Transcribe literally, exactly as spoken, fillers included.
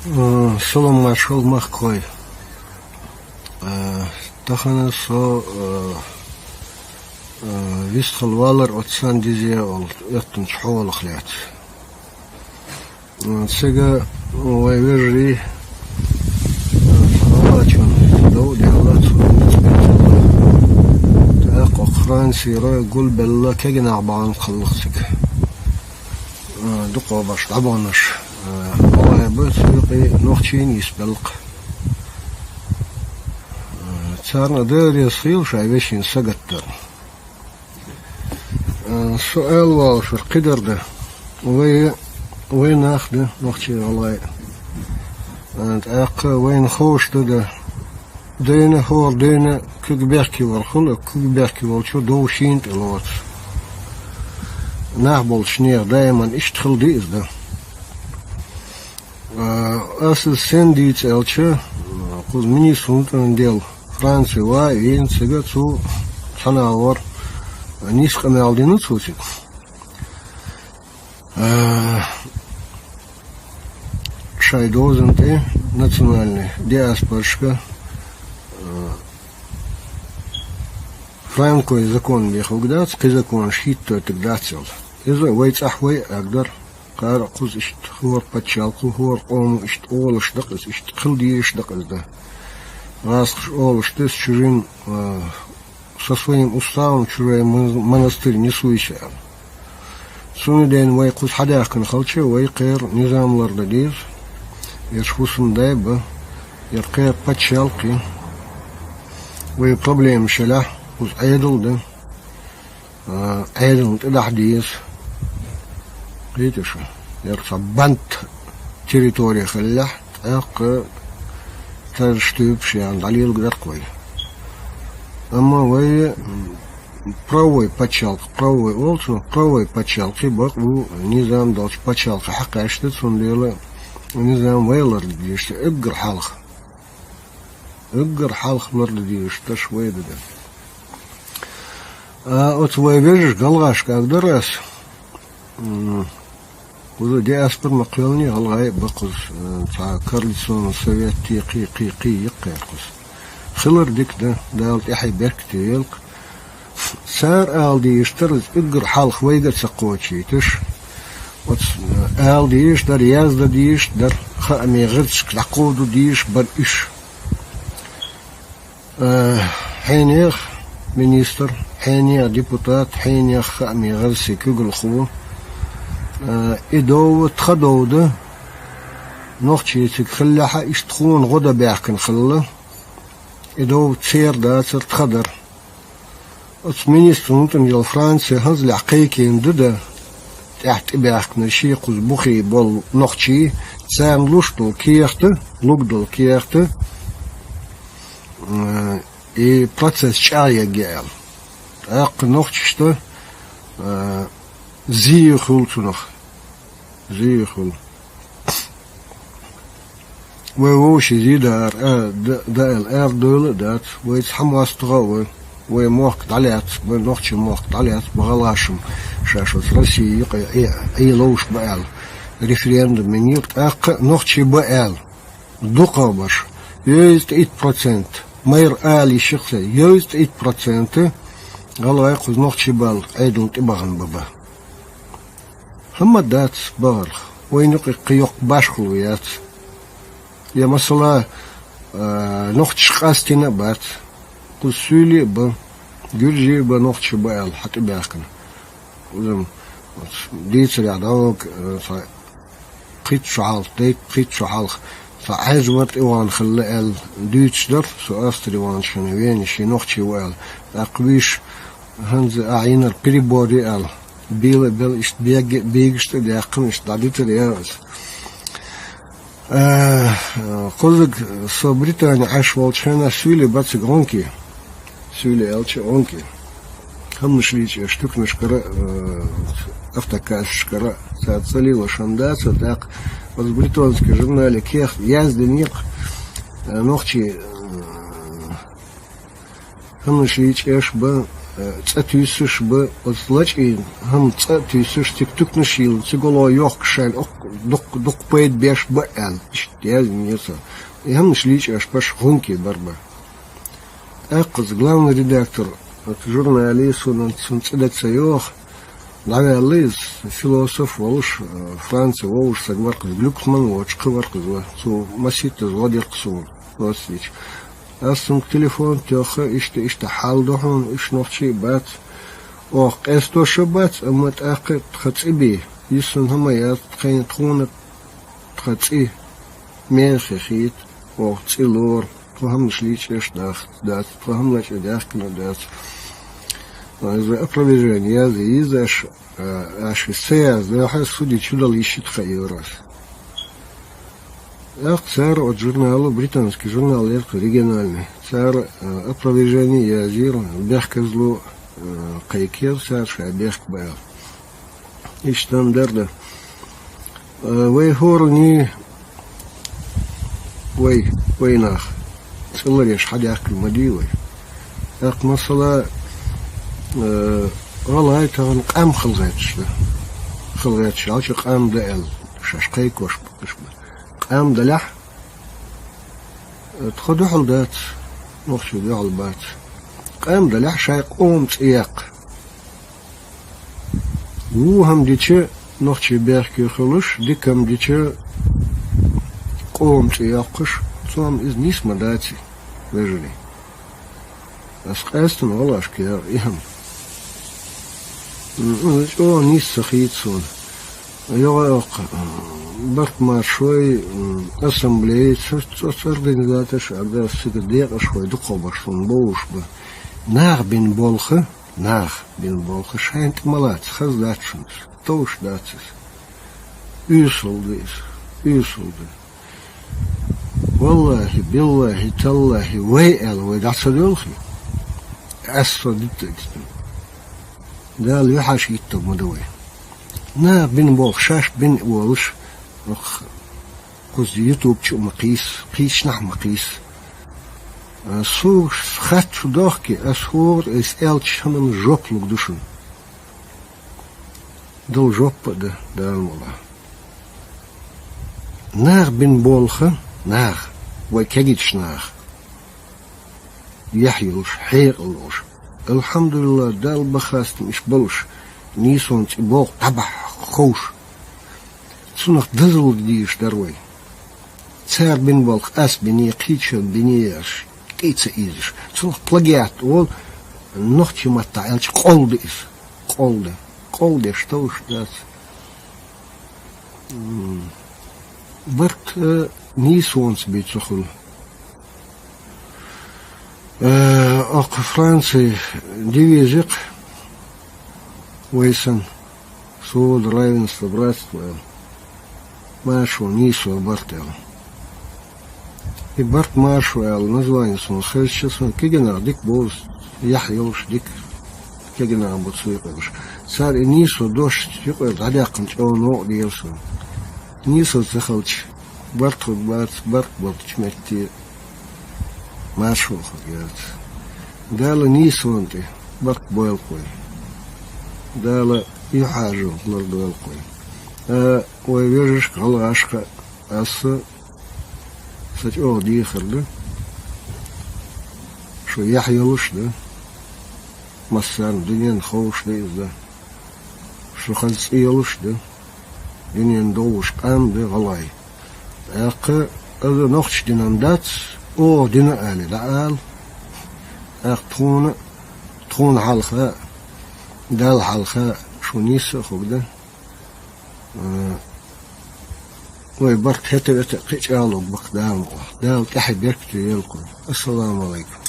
Э, салам маршал, махкахой. Э, тахан со, э, э, вистхал валар оццан дизе ол эттан чхьолах лец. Э, сега вай вежарий, э, салачун дов делла, цун мицбетла. Так, Францира гулбелла кегинах баан каллахцик. Э, дукха баш, дабанаш. Э, Аллай ба цуйкъи нохчийн йис белкъ. Э, царна дерес хил шай вешин сагаттар. Э, суал валшур кидар да. Вай, вай нах да, нохчи Аллай. Э, тӀаккха вайна хош да да. Дайна хор, дайна куг бехки вар хула, куг бехки волчу дов шин тӀе лоц. Нах болчу нех даиман ишт хил диъз да. А, ас сен дийца аьлча, кхуза министр внутренних дел Франции ва, вен цига цу цхьана вар, ниск къамел дина цу цига. А, шай дозан тӀе национальный диаспорашка, а, франкой закон бехуг дац, кхи закон шиттойтаг дац йол. Иза вай цӀахь вай агдар, кхара кхуза ишт хор паччалкху, хор къому ишт олуш дакъ иза, ишт хил дийш дакъ иза да. Гъаскаш олуш тес чужим, а, со своим уставом чужой мон-, монастырь не суйся. Цунден вай кхуз хьадаьхкина халча, вай кхер низам лар да деза. Ерш хӀусам дай ба, ер кхер паччалкхи. Вай проблема шелахь, кхуз Ӏедал да. А, Ӏедална тӀедахь деза. Кхеташ, ер ца бант территори хиллехь, тӀаккха тарш туьйпаш ян дӀалелга даккха вай. Амма вай, м, правовой паччалкх, правовой олцу, правовой паччалкхи бакъ ву низам долчу паччалкхе хьакхаьчта, цундела низам вай лар дезаш, эггар хьалха. Эггар хьалха лар дезаш таш вай да. А, оцу вай вежаш галгӀашка агдар ас. М, кхуза диаспор ма кхоьллиний, гӀалгӀай а ба кхуза, э, цхьа координационный совет, кхий, кхий, кхий, кхий йиккхер кхуза. Хилар дика да, Дала тӀаьхье беркате елкъа. Цара ала дийша тара иза уггар хьалха вайга а ца кхочийташ. Оцу, э, ала дийша дара, язда дийша дара, хааме гӀирсашка дӀакховду дийша бара уьш. Э, хьенех министр, хьенех депутат, хьенех хааме гӀирси куьйгалхо. Э, и дов тха дов да, нохчий цига хиллехьа, иштта тхуна гӀо дан баьхкина хилла. И дов цер дацар, тха дара. Оцу министр внутренних дел Франция хӀанзалехь кхайкийна ду да, тӀаьхьа тӀебаьхкина шен кхуза бухий болу нохчий, царна луш долу кехат, луг долу кехат, э, и процесс чӀагӀъегге аьлла. ТӀаккха нохчашта, э, зий хуьлу цунах. Зий хуьлу. Вай вовшийн зий дар, а, да, да аьлла, аьлла дойла а дац. Вайца хьан мостагӀа а вай. Вай мохк дӀалаьцна, вай нохчийн мохк дӀалаьцна, бахалашам шаьш оцу Россия юкъа Ӏе-, Ӏе ловш ба аьлла. Референдум йина ю, тӀаккха а нохчий ба аьлла. Дукхах баш. Йовза тӀе итт процент. Майра ала йиш йикхсай. Йовза тӀе итт процент. ГӀалгӀай кхуза нохчий бала Ӏедална тӀебахана ба ба. ХӀамма дац бахарх. Вайна юкъе кхин йоккха башхало яц. Я масала, а, нохчаш къастийна а бац. Кхуза суьйлий а ба, гуьржий а ба, нохчий ба аьлла, хьан тӀебаьхкина. Узам, оцу дийцарехь дӀаволга, а, цхьа кхитта шо хьалха, дайта кхитта шо хьалха, цхьа Ӏаьржа мара тӀе вахана хилла аьлла дуьйцуш дара, со Австри ваханчу хенахь Вене шен нохчий ву аьлла. ТӀаккха вуьйш хӀанз ахь йинарг перебор ю аьлла. Бийла а белла, иштта бегга а бийгаш тӀе а даьккхина, иштта дӀадитар яра аса. Э, кхузиг со Британи Ӏаш волчу хенахь суьйлий бациг гӀонкий. Суьйлий аьлча гӀонкий. ХӀаманаш лийча, штукнашкара, э, автокассашкара, цара ца лелош хӀама дацара, тӀаккха оцу бритонский журнале кехат яздинарг, э, нохчий, э, хӀаманаш лийча эш ба, э, цӀа туьйсуш ба, оцу лачкъийн хӀума цӀа а туьйсуш, цига туькнаш а йиллина, цига гӀоло йохкуш шайна оккха дукха, дукха пайда беш ба аьлла, иштта яздинера цо. И хӀуманаш лийчкъаш баш гӀунке бар бан. ТӀаккха иза главный редактор оцу журнале, суна цунна цӀе дан ца йоху, дӀаваьлла иза, философ волуш, э, Франце вовзаш стаг вара-кх иза, Глюксман воцуш кхин вара-кх иза. Цо масийттаза гӀо дира-кх суна, доссийча. Ас цуьнга телефон а тоьхна, иштта, иштта хьал ду хьуна, уьш нохчий а бац. Оха къестош а бац, амма тӀаккха тхан цӀе бен, йиссана хӀума яц, тхайна тхуна тхан цӀе мел хи хийта, оха цӀе лору, тхо хӀуманаш лийчкъаш дац, тхо хӀума лачкъа даьхкина дац. Иза опровержение язъе йизаш, а, аш иза ца яздахь, суде чу дала йиш ю тхан, элира ас. ТӀаккха цара оцу журнало, британский журнал яра-кх, региональный, цара, а, опровержение язйира, бехказло, а, кхайкхира цара, ша бехк бан аьлла. Иштта дан дара дан. Э, вай хӀоранна, вай, вай нах, цӀа ларъеш хьадаьхкина ма дий вай. ТӀаккха, масала, э, гӀалгӀай тахана къам хала гӀерташ ду. Хала гӀерташ, алча къам дан аьлла, шаьш кхайкхош бу, уьш бу. Къам далехь, э, тхо дуьхьал дац, нохчий дуьхьал бац. Къам далехь, шайн къоман цӀе яккха. Вон хӀума дича, нохчий бехке хуьлуш, дика хӀума дича, къоман цӀе йоккхуш, цу хӀума иза нийса ма даций, вежарий. Ас къаьстина гӀалгӀашка яра и хӀума. М, иза чӀогӀа нийса ца хийца суна. ЙогӀу-кх, м, барт-маршой, м, ассамблеи, цо-, цо-, цу организаторш а, да, цига декъашхой дукхахберш суна бовзуш бу. Наха бина болх, наха бина болх шайна тӀе ма лаца, хаза дац шуна иза, товш дац иза. Уьйсалла ду иза, уьйсалла ду. Валлахьи, биллахьи, таллахьи, вай аьлла, вай дӀа ца доьлхий, ас со дита а дитина. Дала юьхьӀаьржа хӀиттар ма ду вай. Наха бина болх шаьш бина а волуш, кхуза ютуб чу а ма кхийса, кхийчанехь а ма кхийса. А, суна хатта шу дохке, ас хӀора иза аьллачу хӀуманна жоп лур ду шуна. Дала жоп а дан, Дала мукъ лахь. Наха бина болх, наха, вай кегийчу наха, яхь йолуш, хьекъал долуш, алхьамдулиллахӀ, Далла бан хастам, уьш болуш, нийсонан цӀе боху дӀабахьа ховш, цунах дозалла дан дезаш дара вай. Цара бина болх ас биний, кхечо биний аьлла, тӀе а ца ийзаш. Цунах плагиат олу, нохчийн маттахь аьлча, къолла ду иза. Къолла ду. Къолла деш товш дац. М, барт, э, нийсонца бен ца хуьлу. Э, окху Францин девиз ю-кх вай санна: свобода, равенство, братство аьлла. Маршо, нийсо, барт аьлла. И барт, маршо аьлла название суна хезча, суна кегий нах дика бовзу, яхь йолуш дика кегий нах бу цу юкъа йолуш. Цара и нийсо дош юкъара дӀадаьккхина чӀогӀа новкъа дела суна. Нийсо ца хилча, барт хург бац, барт боцучу метте маршо хург яц. Дала нийсонан тӀе барт бойла-кх вай. Дала юьхьӀаьржо лардойла-кх вай. Ткъа вай вежаршка, гӀалгӀашка аса сан чӀогӀа дехар ду. Шу яхь йолуш ду. Массарна дуьненна ховш ду иза. Шу хаза цӀе йолуш ду. Дуьненна довзуш къам ду гӀалгӀай. ТӀаккха аса нохчийн динан дац, оха дина а али дӀаала. ТӀаккха тхуна, тхуна хьалха, Далла хьалха шу нийса а хург ду. Э, вай барт хӀета-вета кхин а чӀагӀлург бу-кх, Дала мукъ лахь. Дала тӀаьхье беркате йойла-кх вай. Ассаламу Ӏалайкум.